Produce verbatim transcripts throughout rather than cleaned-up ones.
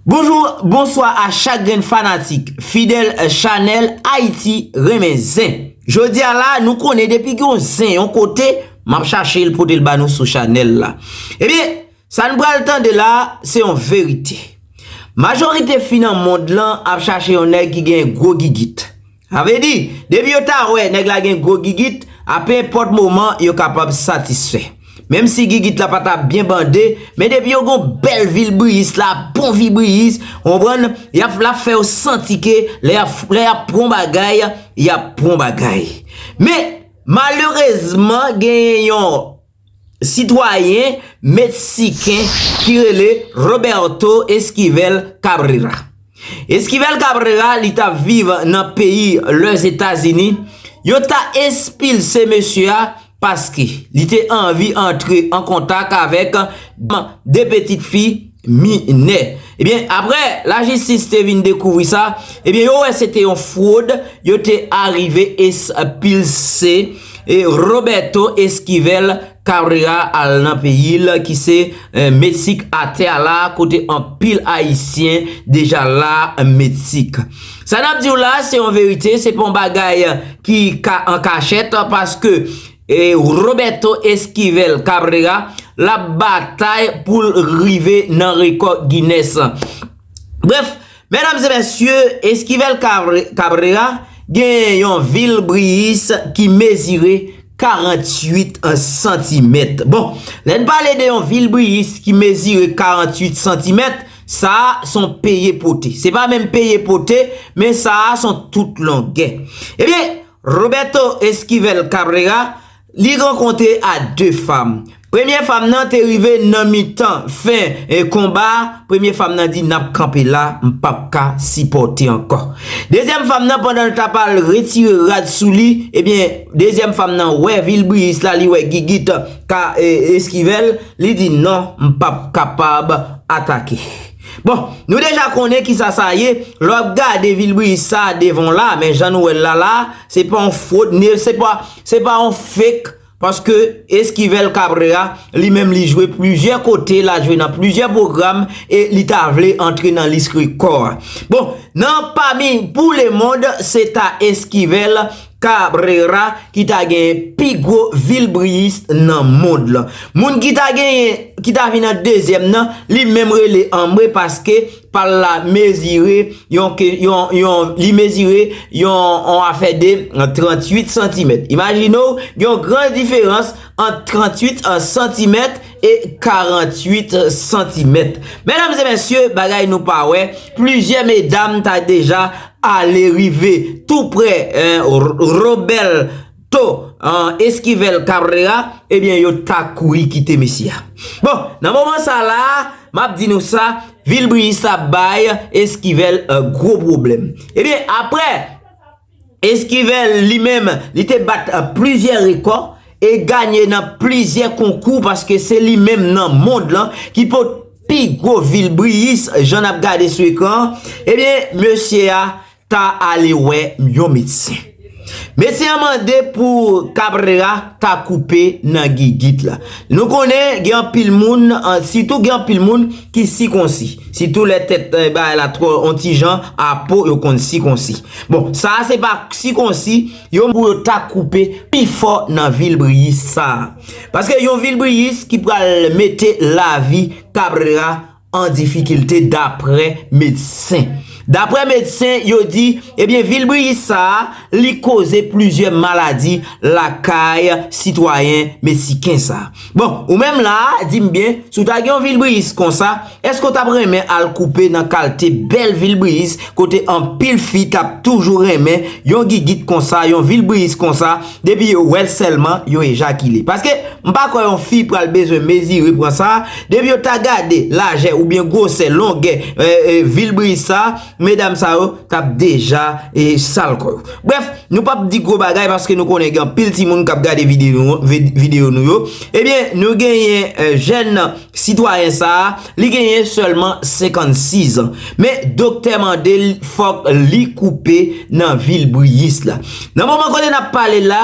Bonjou, bonswa a chak grenn fanatik fidèl chanèl Ayiti Renmen Zen. Jodi a la, nou konnen depi gen yon zen yon kote, m ap chache l pote l ba nou sou chanèl la. Ebyen, sa n pral tande la, se yon verite. Majorite fi nan mond lan ap chache yon nèg ki gen gwo gigit. Sa vle di, depi yo ta wè nèg la gen gwo gigit, a pe enpòt moman yo kapab satisfè. Menm si gigit la pa ta byen bande, men depi yo gon bèl vilbriyis la, bon vilbriyis, ou konprann, y ap, l ap fè yo santi ke lè y ap, lè y ap pran bagay, y ap pran bagay. Men, malerezman, genyen yon sitwayen meksiken ki rele Roberto Esquivel Cabrera. Esquivel Cabrera, li t ap viv nan peyi Lèzetazini. Yo ta ekspilse mesye a paske li te anvi antre an kontak avèk de pitit fi minè. Ebyen, apre lajistis te vin dekouvri sa, ebyen, yo wè se te yon fwod, yo te arive ekspilse e Roberto Esquivel Cabrera al nan peyi l ki se eh, Meksik atè a la, kote anpil Ayisyen deja la Meksik. Sa n ap di w la, se yon verite, se pa yon bagay ki ka an kachèt, paske eh, Roberto Esquivel Cabrera l ap batay pou l rive nan rekò Guinness. Brèf, medam e mesye, Esquivel Cabre- Cabrera gen yon vilbriyis ki mezire karanntuit santimèt. Bon, lè n pale de yon vilbriyis ki mezire karanntuit santimèt, sa a se yon peye pote. Se pa menm peye pote, men sa a se yon tout longè. Ebyen, Roberto Esquivel Cabrera, li rankontre a de fanm. Premye fanm nan te rive nan mitan fen e konba a, premye fanm nan di, "N ap kanpe la, m p ap ka sipòte ankò." Dezyèm fanm nan, pandan l t ap al retire rad sou li, ebyen, dezyèm fanm nan wè vilbriyis la, li wè gigit ka e, Esquivel, li di, "Non, m p ap kapab atake." Bon, nou deja konnen kisa sa ye, lè w ap gade vilbriyis sa devan w la, men jan nou wè l la la, se pa yon fwod, ni se pa, se pa yon fake, paske Esquivel Cabrera, li menm li jwe plizyè kote, l a jwe nan plizyè pwogram, e li ta vle antre nan lis rekò a. Bon, nan pami pou le mond, se ta Esquivel Cabrera ki ta gen pi gwo vilbriyis nan mond lan. Moun ki ta genyen, ki ta vin an dezyèm nan, li menm rele Ambre paske pa l la mezire yon, ke- yon, yon, li mezire yon, yon afè de tranntuit santimèt. Imajine w, gen yon gran diferans ant tranntuit santimèt e karanntuit santimèt. Medam e mesye, bagay nou pa wè, plizyè medam ta deja ale rive tou prè eh, Roberto eh, Esquivel Cabrera, ebyen yo ta kouri kite mesye a. Bon, nan moman sa la, m ap di nou sa, vilbriyis la bay Esquivel eh, gwo pwoblèm. Ebyen, apre Esquivel li menm, li te bat eh, plizyè rekò e ganye nan plizyè konkou paske se li menm nan mond lan ki pot pi gwo vilbriyis jan n ap gade sou ekran an, ebyen, mesye a ta ale wè yon medsen. Medsen an mande pou Cabrera ta koupe nan gigit la. Nou konnen gen anpil moun, an- sitou gen anpil moun ki sikonsi. Sitou lè tèt eh, bagay la twò on ti jan a po yo konn sikonsi. Bon, sa a se pa sikonsi, yo pou yo ta koupe pi fò nan vilbriyis sa a. Paske yon vilbriyis ki pral mete lavi Cabrera an difikilte daprè medsen. Daprè medsen, yo di, ebyen, vilbriyis sa a, li koze plizyè maladi lakay sitwayen meksiken sa a. Bon, ou menm la a, di m byen, si w ta gen yon vilbriyis konsa, èske w t ap renmen al koupe nan kalte bèl vilbriyis kote anpil fi t ap toujou renmen yon gigit konsa, yon vilbriyis konsa, depi yo wè l sèlman, yo ejakile? Paske m pa kwè yon fi pral bezwen mezire pran sa, depi yo ta gade lajè oubyen gwosè, longè, eh, eh, vilbriyis sa, medam sa yo t ap deja eh, sal kò yo. Brèf, nou p ap di gwo bagay paske nou konnen gen anpil timoun k ap gade videyo, vi- videyo nou yo. Ebyen, nou genyen eh, jèn sitwayen sa a, li genyen sèlman senkannsizan. Men doktè mande l fòk li koupe nan vilbriyis la. Nan moman kote n ap pale la,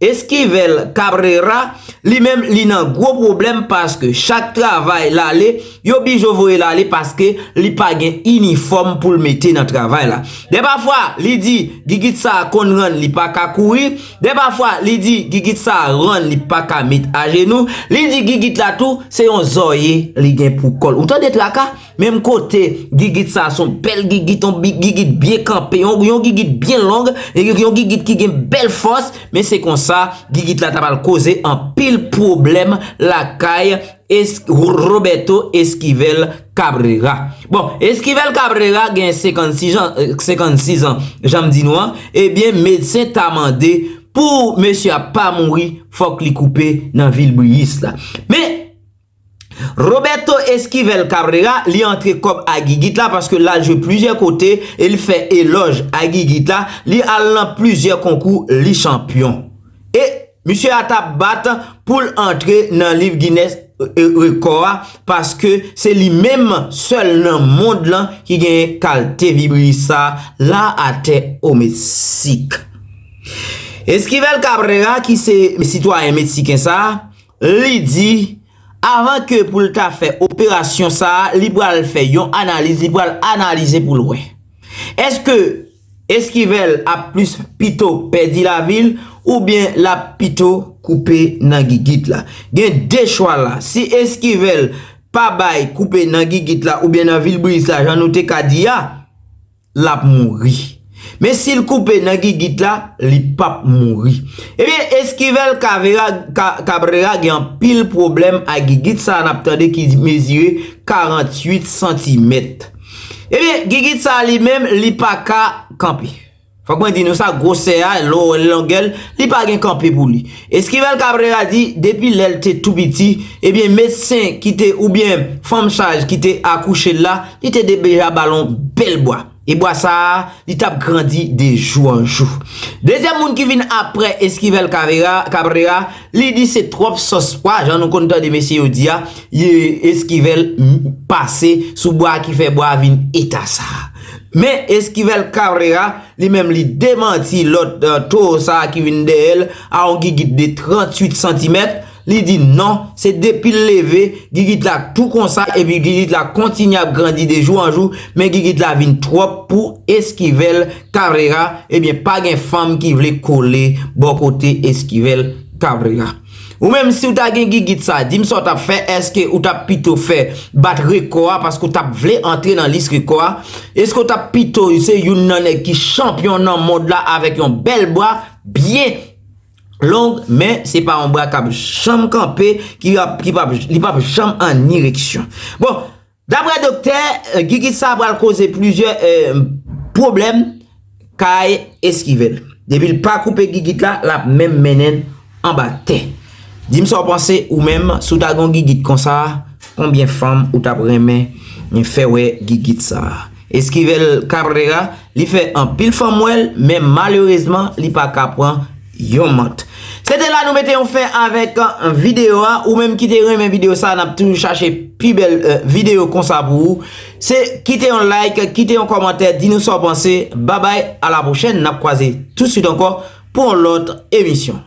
Esquivel Cabrera, li menm, li nan gwo pwoblèm paske chak travay l ale, yo bijo voye l ale paske li pa gen inifòm pou l mete nan travay la. Dèpafwa, li di gigit sa a konn rann li pa ka kouri. Dèpafwa, li di gigit sa a rann li pa ka met ajenou. Li di gigit la tou, se yon zòrye li gen pou kò l. Ou tande traka? Menm kote, gigit sa a se yon bèl gigit, yon bi- gigit byen kanpe, yon, yon gigit byen long, yon gigit ki gen bèl fòs, men se konsa, gigit la ta pral koze anpil pwoblèm lakay Es- Roberto Esquivel Cabrera. Bon, Esquivel Cabrera gen senkannsis jan, eh, senkannsis an, jan m di nou an, ebyen, medsen ta mande pou mesye a pa mouri, fòk li koupe nan vilbris la. Men, Roberto Esquivel Cabrera, li antre kòb a gigit la paske l al jwe plizyè kote e li fè elòj a gigit la, li al nan plizyè konkou, li chanpyon. E misye a t ap bat pou l antre nan liv Guinness, e, rekò a, paske se li menm sèl nan mond lan ki genyen kalte vilbris sa la atè o Meksik. Esquivel Cabrera, ki se sitwayen meksiken sa, li di, avan ke pou l ta fè operasyon sa a, li pral fè yon analiz, li pral analize pou l wè. Èske Esquivel ap plis pito pèdi lavi l, oubyen l ap pito koupe nan gigit la? Gen de chwa la. Si Esquivel pa bay koupe nan gigit la oubyen nan vilbris la, jan nou te ka di a, l ap mouri. Men si l koupe nan gigit la, li p ap mouri. Ebyen, Esquivel Cavera- Ca- Cabrera gen anpil pwoblèm ak gigit sa a n ap tande ki mezire karanntuit santimèt. Ebyen, gigit sa a li menm, li pa ka kanpe. Fòk mwen di nou sa, gwosè a, lè w wè longè l, li pa gen kanpe pou li. Esquivel Cabrera di, depi lè l te tou piti, ebyen, medsen ki te, oubyen fanm chaj ki te akouche l la, li te deja ba l yon bèl bwa. E bwa sa a, li t ap grandi de jou an jou. Dezyèm moun ki vin apre Esquivel Cavera- Cabrera, li di se twòp sòs pwa, jan nou konn tande mesye yo di a, ye- Esquivel m- pase sou bwa a ki fè bwa a vin eta sa a. Men Esquivel Cabrera, li menm, li demanti lòt, eh, towo sa a ki vin dèyè l a yon gigit de tranntuit santimèt. Li di non, se depi l leve, gigit la tou konsa, epi gigit la kontinye ap grandi de jou an jou, men gigit la vin twòp pou Esquivel Cabrera. Ebyen, pa gen fanm ki vle kole bò kote Esquivel Cabrera. Ou menm, si w ta gen gigit sa, di m sa w t ap fè, èske ou t ap pito fè bat rekò a paske w t ap vle antre nan lis rekò a? Èske w t ap pito se youn nan nèg ki chanpyon nan mond la avèk yon bèl bwa byen long, men se pa yon bwa k ap janm kanpe, ki ap, ki p ap, li p ap janm an ireksyon. Bon, daprè doktè, eh, gigit sa a pral koze plizyè, eh, pwoblèm kay Esquivel. Depi l pa koupe gigit la, l ap menm mennen l anba tè. Di m sa w panse ou menm, si w ta gen yon gigit konsa, konbyen fanm ou t ap renmen fè wè gigit sa a? Esquivel Cabrera, li fè anpil fanm wè l, men malerezman, li pa ka pran yon mant. Se te la nou mete yon fen avèk, eh, videyo a. Ou menm ki te renmen videyo sa a, n ap toujou chache pi bèl, eh, videyo konsa pou ou. Se kite yon like, kite yon kòmantè, di nou sa w panse. Babay, a la pwochèn, n ap kwaze tousuit ankò pou yon lòt emisyon.